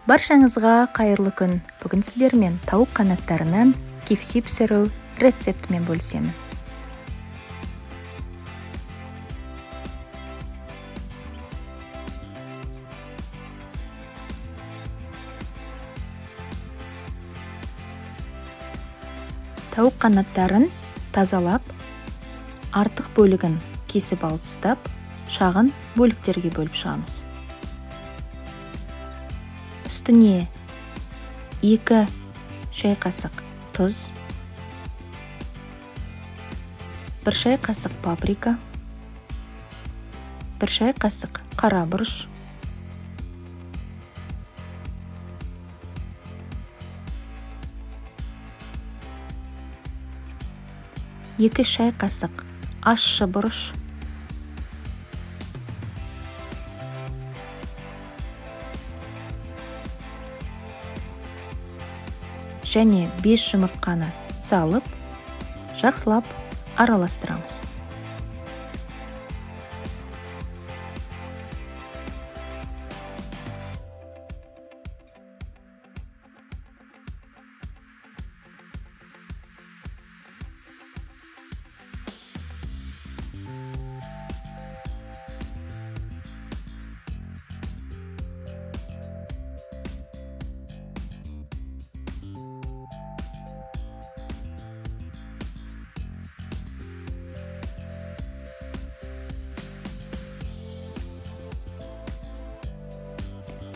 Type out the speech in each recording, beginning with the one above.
Баршаңызға қайырлы күн. Бүгін сіздермен тауық қанаттарынан KFC пісіру рецептімен бөлісемін. Тауық қанаттарын тазалап, артық бөлігін кесіп алып тастап, шағын бөліктерге бөліп шығамыз. Үстіне 2 шай қасық тұз, 1 шай қасық паприка, 1 шай қасық қара бұрыш, 2 шай қасық ащы бұрыш, 5 жұмыртқаны салып, жақсылап араластырамыз.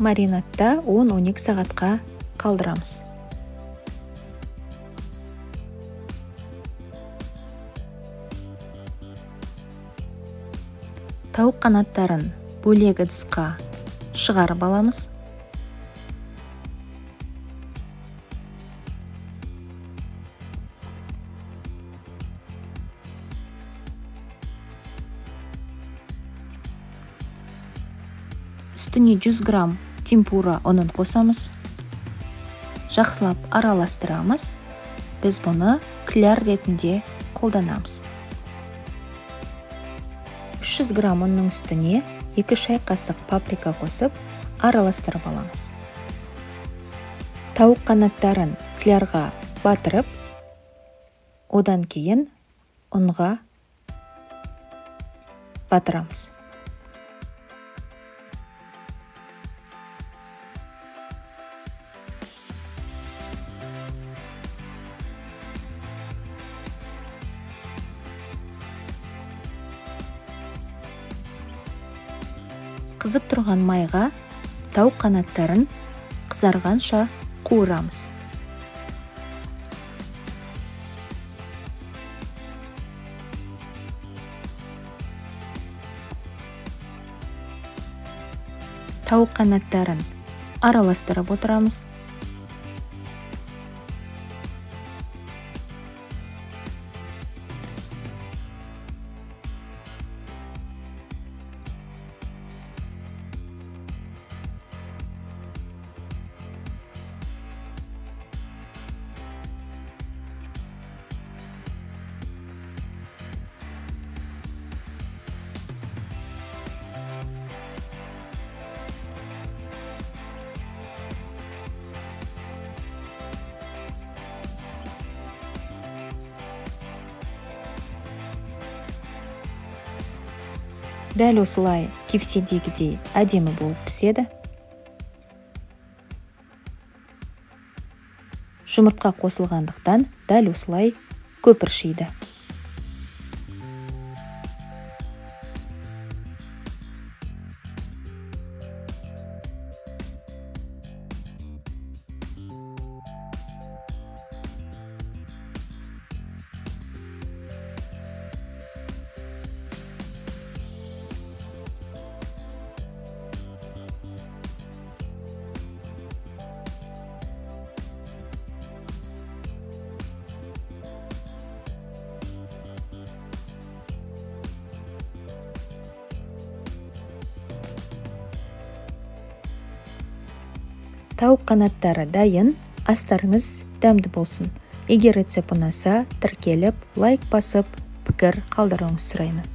Маринадта 10-12 сағатқа қалдырамыз. Тауық қанаттарын бөлек ыдысқа шығарып аламыз. Үстіне 100 грамм темпура ұнын қосамыз. Жақсылап араластырамыз. Біз бұны кляр ретінде қолданамыз. 300 грамм ұнның үстіне 2 шай қасық паприка қосып, араластырып аламыз. Тауық қанаттарын клярға батырып, одан кейін ұнға батырамыз. Қызып тұрған майға тауық қанаттарын қызарғанша қуырамыз. Тауық қанаттарын араластырып отырамыз. Дәл осылай KFC-дегідей әдемі болып піседі. Жұмыртқа қосылғандықтан дәл осылай көпіршиді. Тауық қанаттары дайын, астарыңыз дәмді болсын. Егер рецепт ұнаса, тіркеліп, лайк басып, пікір қалдыруыңызды сұраймын.